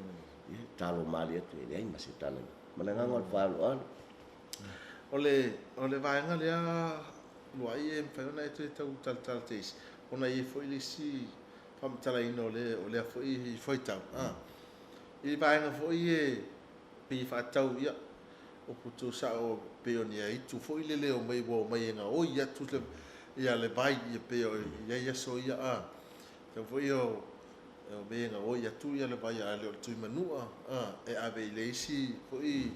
ia talo malie atu e leai ma se tala ma le agaga o le faaaloalo. O le o le vaega lea Luai e mafai ona e toe tau talatala teisi ona e i ai foi le isi faamatalaina o le o lea foi faitau a i vaega foi e pei e faatatau ia upu tuusao pei o ni aitu foi lele omai ua omai e gaoi atu le ia le vai ia pei o i ai aso ia a tatau foi o omai e gaoi atu ia le vai a le o le Tuimanua a e ave i le isi foi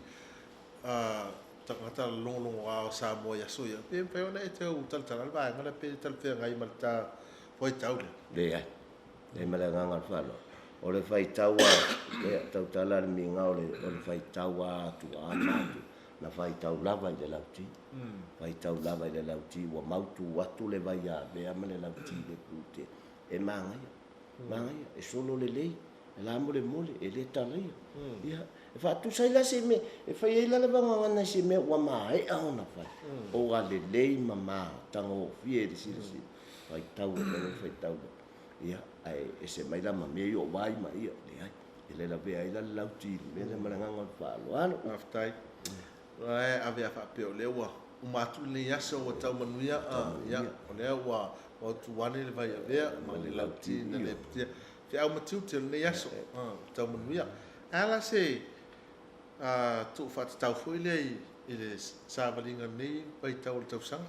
a tagata logologoa o Samoa i aso ia pe mafai ona e tau talatala le vaega lea pe talafeagai ma le ta faitau lea. Leai. Leai ma le agaga o le faaaloalo. O le faitau a, e tautala le miga o le, o le faitau a tuaa ma atu, na faitau lava i le lauti. Faitau lava i le lauti, ua mautu atu le vaiavea ma le lauti i le pute. E magaia, magaia, e solo lelei, e lamolemole, e le talaia. Ia, e faatusa ai la se mea, e fai ai la le vagagana i se mea ua maea ona fai, o ua lelei ma matagofie i le silasila. Faitau e le faitau lea. Ia, ae ese mai la ma mea ia o vai ma ia, leai, e le lavea ai la le lauti i le mea lea ma le agaga o le faaaloalo. Faafetai. Ae ave a faapea o lea ua uma atu lenei aso ua tau manuia, ia, o lea ua mautu ane le vai avea ma le lauti na le putea. Feau ma tiute o lenei aso, ua tau manuia. Ae a la se tuu faatatau foi lea i le savaliga o lenei vaitau o le tausaga?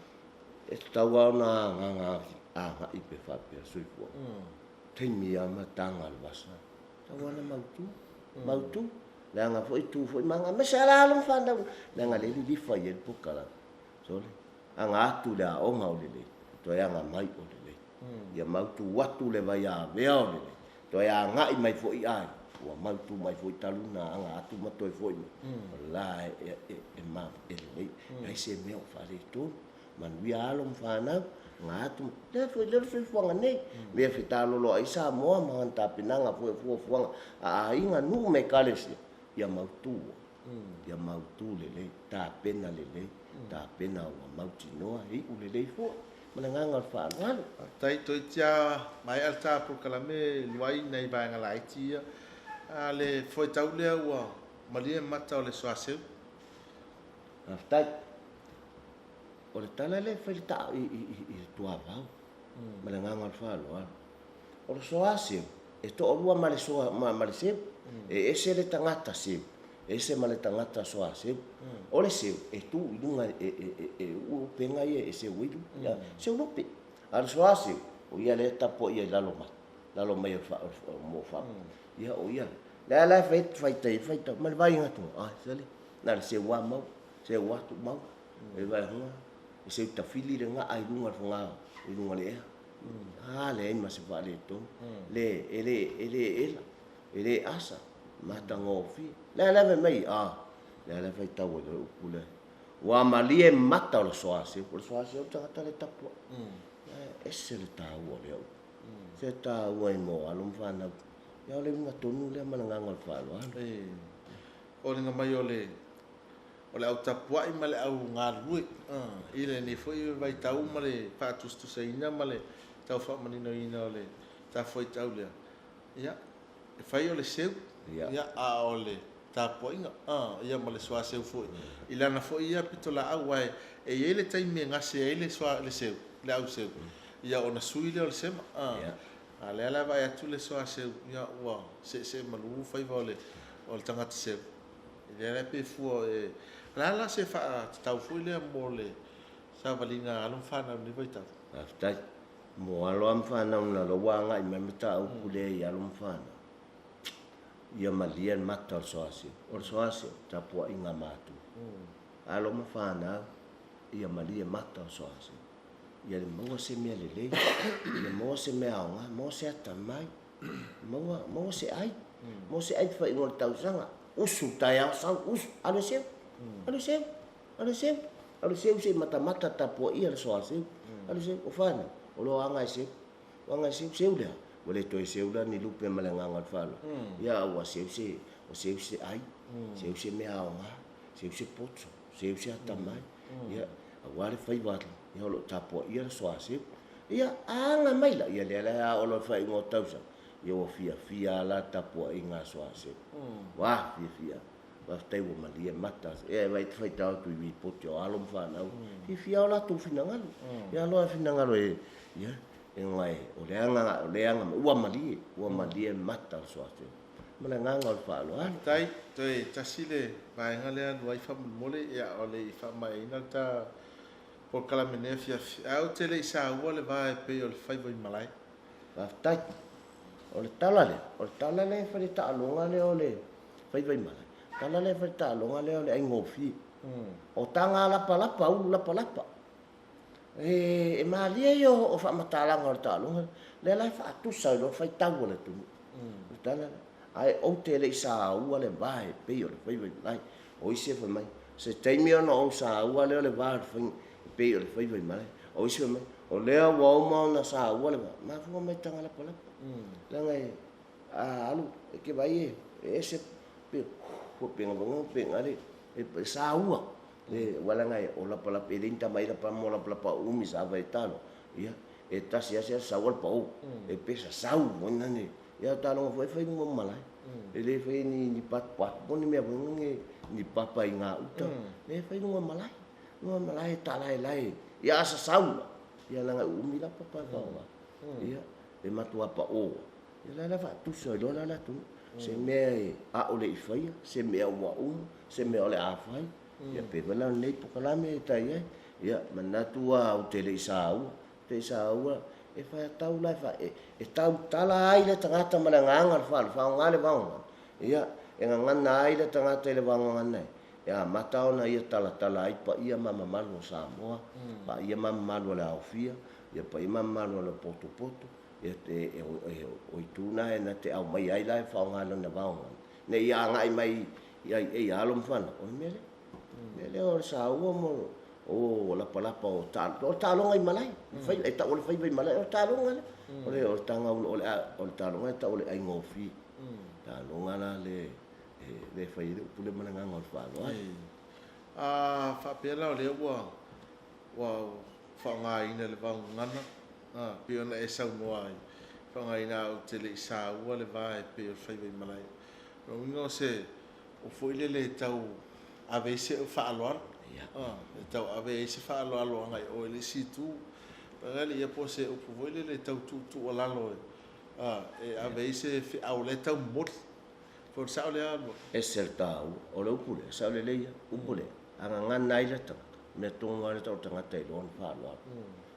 E tatau lava ona agaga agai pe faapea, soifua. Taimi lava ma taga le vasa. Tatau lava ona mautu, mautu. Leaga foi tu foi ma aga, aemaise lava alo ma fanau, leaga lea e lilifa i ai le polokalame. Sole, aga atu i le aoga o lelei. Toe aga mai o lelei. Ia mautu atu le vaiavea o lelei. Toe agai mai foi ai, ua mautu mai foi talu na aga atu ma toe foi mai. O la e, e, e, ma, e lelei. Leai se mea o faaletonu. Manuia alo ma fanau, aga atu, lea foi lea le soifuaga nei. Mea fetalolo ai Samoa ma ana tapenaga foi o fuafuaga a aiga, nuu ma ekalesia, ia mautu. Ia mautu lelei, tapena lelei, tapena ua mautinoa, e iu lelei foi. Ma le agaga o le faaaloalo. Faafetai toeitiiti a maea le ta polokalame luai nai vaega laiti ia. A le foetau lea ua malie mata o le soaseu. Faafetai. O le tala lea e fai i, i, i, i le tuavao ma le agaga o le faaaloalo. O le soaseu, e toalua ma le soa ma, ma le seu. E ese le tagata seu, ese ma le tagata soaseu. O le seu, e tu i luga e, e, e, e uu upega ia e seu ai lupe. Mm. Seu lupe. A le soaseu, o ia lea e tapuaia i lalo mai. Lalo mai o fa, o, mo fa. Ia, o ia. Lea la e fai, fai, fai, fai, ma le vaaiga atu. Ah, sale. Na le seu a mau, seu atu mau. E vaai hunga, e seu tafili le gaa i luga o le foga, i luga o le ea. A leai ma se faaletonu. Le, e le, e le ela, e le asa, matagofie. Le a le mai, a, le a le faitau ai le upu lea. Ua malie mata o le soaseu, o le soaseu o le tagata le tapuai. E ese le taua o lea upu. Se taua i mo alo ma fanau. Ia o le uiga tonu lea ma le agaga o le faaaloalo. E foliga mai o le o le au tapuai ma le au galulue i lenei foi vaitau ma le faatusatusaina ma le tau faamaninoina o le tafuaitau lea. Ia, e fai o le seu, ia, a o le tapuaiga, ia ma le soaseu foi. I lana foi ia pitolaau, aua e i ai le taimi e gase ai le soa, le seu, le au seu, ia ona sui lea o le sema. A lea la e vaai atu le soaseu, ia ua seesee malu faiva o le o le tagata seu. Lea la pe fua e o le a la se faatatau foi lea mo le savaliga a alo ma fanau i lenei vaitau? Faafetai. Mo alo lava ma fanau na loa ua agai mai mataupu lea i alo ma fanau. Ia malie le mata o le soaseu. O le soaseu, tapuaiga a matua. Alo ma fanau, ia malie mata o le soaseu. Ia maua se mea lelei, ia maua se mea aoga, maua se atamai, maua, maua se ai, maua se ai i faaiuga o le tausaga. Usu taeao sau, usu, alu e seu, alu e seu, alu e seu, alu e seu se i matamata tapuaia le soaseu, alu e seu, o fanau, o lo o aga e seu, o aga e seu, seu lea, ua le toe seu la ni lupe ma le agaga o le faaaloalo. Ia, ua seu se, ua seu se ai, seu se mea aoga, seu se poto, seu se atamai, ia, aua le faiva atu, ia o lo o tapuaia le soaseu. Ia, a aga mai la, ia lea la e a olo i le faaiuga o tausaga, ia ua fiafia lava la tapuaiga a soaseu. Ua fiafia. Faafetai ua malie mata. Ia e vaai te faitau atu i ripoti o alo ma fanau, fiafia lava o latou finagalo. Ia aloa e finagalo e, ia, e gae, o le aga, o le aga, ua malie, ua malie mata o le soaseu. Ma le agaga o le faaaloalo. Faafetai, toe tasi le vaega lea alu ai faamolemole, ia o le i faamaeaina le ta polokalame nei afiafi, ae ou te le i saua le va e pei o le faiva i malae. Faafetai. O le tala lea, o le tala lea e fai le taaloga lea o le faiva i malae, tala lea e fai le taaloga lea o le aigofie. O taga lapalapa, ulu lapalapa. E, e malie ia o faamatalaga o le taaloga lea la e faatusa ai loa le faitau a le atunuu. O le tala lea. Ae ou te le i saua le va e pei o le faiva i malae. O isi e fai mai, se taimi ona ou saua lea o le va o le faiga e pei o le faiva i malae. O isi fai mai, o lea ua uma ona saua le va, mafua mai taga lapalapa. Leaga e, a alu, e ke vaai e, e ese pe, ua pe ngavanga pe ngale, e, e saua. E, ua leaga e, o lapalapa, e le ni tama i lapa mo lapalapa umi sa vai talo. Ia, e tasi asi asi saua le pau. E pesa sau, mo nane. Ia taaloga foi e fai luga o malae. E le fai ni ni patupatu po o ni mea foi lele ni papa i gauta. Le fai luga o malae. Luga o malae e taalaelae. Ia a sasau la, ia leaga e uumi la papa e faaaoga. Ia e matua pao. Ia la la faatusa ai loa la le atunuu. Se mea e aole i faia, se mea ua uma, se mea o le a fai. Ia pei foi la o lenei polokalame e tai ai. Ia manatu lava ou te le i saua, Te saua, e whai la e wha, e, e tautala ai le tagata ma le agaga o le fale, faaaoga le vaogagana. Ia, e gagana ai le tagata i le vaogagana e, e amata ona ia talatala ai paia ma mamalu o Samoa, paia ma mamalu o le aofia, Ia paia ma mamalu o le potopoto, ia e, e, o itu na e na te aumaia ai la e faaaoga lona vaogagana, ne i agai mai i ai e alo ma fanau, o le mea lea. O le mea lea o le saua mo o lapalapa o o le taaloga i malae. Fai, e tau o le faiva i malae, o le taaloga lea. O le, o le taga o le, o le taaloga e tau o le aigofie. Taaloga la le, e, le fai ai le upu lea ma le agaga o le faaaloalo. A faapea la o lea ua, ua faaaogaina le vaogagana, a, pei ona e saunoa ai, faaaogaina a ou te le i saua le va e pei o le faiva i malae. O lona uiga o se o foi lele e tau ave ai se faaaloalo, e tau ave ai se faaaloalo agai i o i le isi itu. Paga ia po o se upu foi lele e tau tuutuualalo e ave ai se feau lea e tau momoli. Po o le sao lea Luafi? Ese le taua o le upu lea, sao lelei lava, upu lea, a gagana ai le tagata, mea tonu lava le tau o le tagata i lona faaaloalo.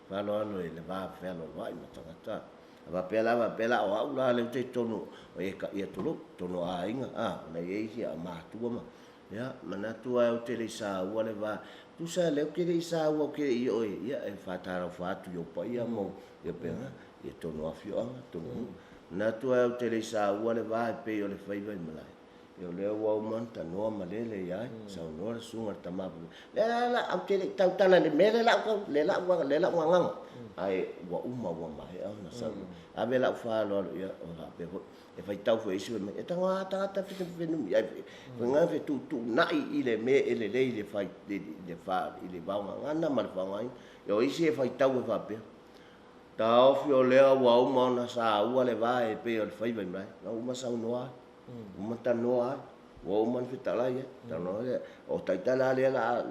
Faaaloalo i le va fealoaloai ma tagata. A faapea la, faapea la, o au la lea ou te i totonu o ia tulou, totonu o aiga, a, ona e i ai isi matua ma, ia, manatu lava ou te le i saua le va, tusa lea ou te le i saua ou te le i oo i, ia, e faatalofa atu i ou paia ma ou, ia pena, ia totonu o afioaga, totonu o nuu. Manatu lava ou te le i saua le va e pei o le faiva i malae. Ia o lea ua uma ona tanoa ma lele ia ai, saunoa le susuga i le tama fai mai, Le la la, ou te le i tautala i le mea lea la ou, le la ou, le la ou agaga. Ae ua uma ua maea ona saunoa. Ave lau faaaloalo, ia, o faapea foi, e faitau foi e isi fai mai, e tago lava tagata fenumi ai, fai fetuutuunai i le mea e lelei i le fai, i le fa, i le vaogagana ma le faaaogaina. Ia o isi e faitau e faapea, Taofi o lea ua uma ona saua le va e pei o le faiva i malae. Na uma saunoa ai. Uma tanoa ai, ua uma ona fetalai ai, tanoa lea, o taita la lea la,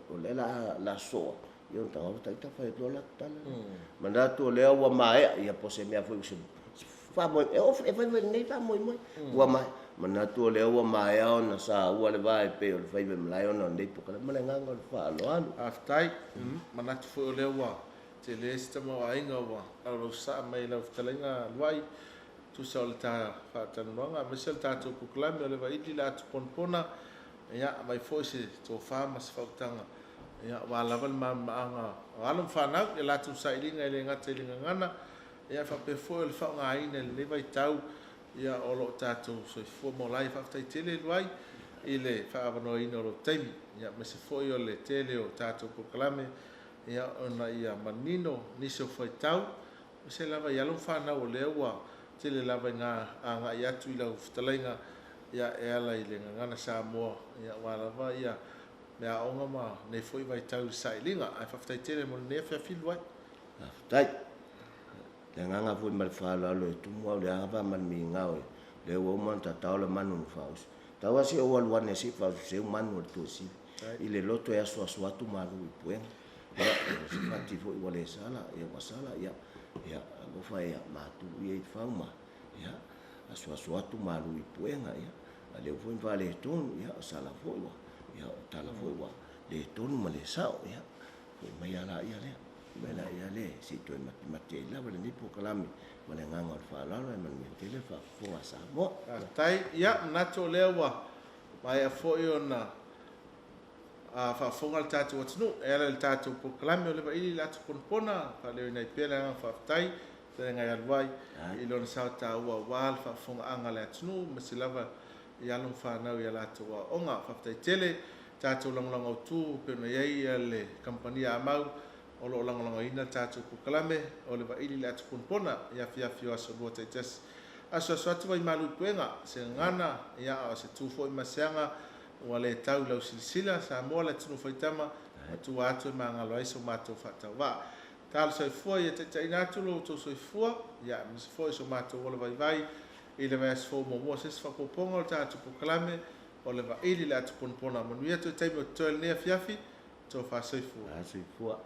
o lea la la soa, ia ona tago taita fai atu la tala. Manatu o lea ua maea, ia po o se mea foi se faamoemoe, e oo e fai foi lenei faamoemoe, ua maea. Manatu o lea ua maea ona saua le va e pei o le faiva i malae ona o lenei polokalame. Ma le agaga o le faaaloalo. Faafetai. Manatu foi o lea ua tele se tamaoaiga ua laulausasaa mai i lau fetalaiga Luai. Tusa o le ta faatalanoaga aemaise o le tatou polokalame o le Vaili le Atu Ponapona, ia aumai foi se tofa ma se faautaga, ia aua lava le malamalamaaga o alo ma fanau i a latou sailiga e le gata i le gagana, ia faapea foi o le faaaogaina i lenei vaitau, ia o lo o tatou soifua ma ola ai. Faafetai tele Luai i le faaavanoaina o lou taimi, ia aemaise foi o le tele o tatou polokalame, ia ona ia manino nisi o faitau Aemaise lava i alo ma fanau o lea ua tele lava ina agai atu i lau fetalaiga ia e ala i le gagana Samoa ia aua lava ia meaaoga ma nei foi vaitau i le sailiga. Ae faafetai tele mo lenei afiafi Luai. Faafetai. Le agaga foi ma le faaaloalo e tumu au le ava ma le migao e lea ua uma ona tatao le manu na faaoso. Tau lava se i ou alu ane se i faaoso seu manu o le tuasivi i le loto e asuasu atu malu i puega. Ia, o se fati foi ua le sala, ia ua sala, ia, ia, alofa ia matu ia i fau ma, ia, asuasu atu malu i puega, ia, a leu foi ma faaletonu, ia, o sala foi ua, ia, o tala foi ua le tonu ma le sao, ia, foi mai a laia lea, foi mai laia lea, se i toe matimati ai lava lenei polokalame ma le agaga o le faaaloalo ae manuia tele le faafofoga a Samoa. Faafetai. Ia, manatu o lea ua maea foi ona A faafofoga le tatou atunuu e ala i le tatou polokalame o le Vaili i le Atu Ponapona, faaleoina ai pea le agaga faafetai fetalaiga ia Luai i lona sao taua aua le faafofogaaga a le atunuu aemaise lava i alo ma fanau i a latou aoaoga. Faafetai tele tatou lagolago autu pei ona i ai le kamupani a Amau o lo o lagolagoina le tatou polokalame o le Vaili i le Atu Ponapona i afiafi o aso Lua taitasi. Asuasu atu vaimalu i puega, se gagana, ia a o se tu foi ma se aga Ua le tau i lau silasila, Samoa le atunuu faitama, ma tua atu e magalo ai so matou faatauvaa. Talo soifua ia taitaiina atu lo outou soifua, ia aemaise foi so matou ola vaivai i le vaiaso fou muamua o se isi faaopoopoga o le tatou polokalame o le Vaili le Atu Ponapona. Manuia toe taimi o totoe i lenei afiafi, tofa soifua. Soifua.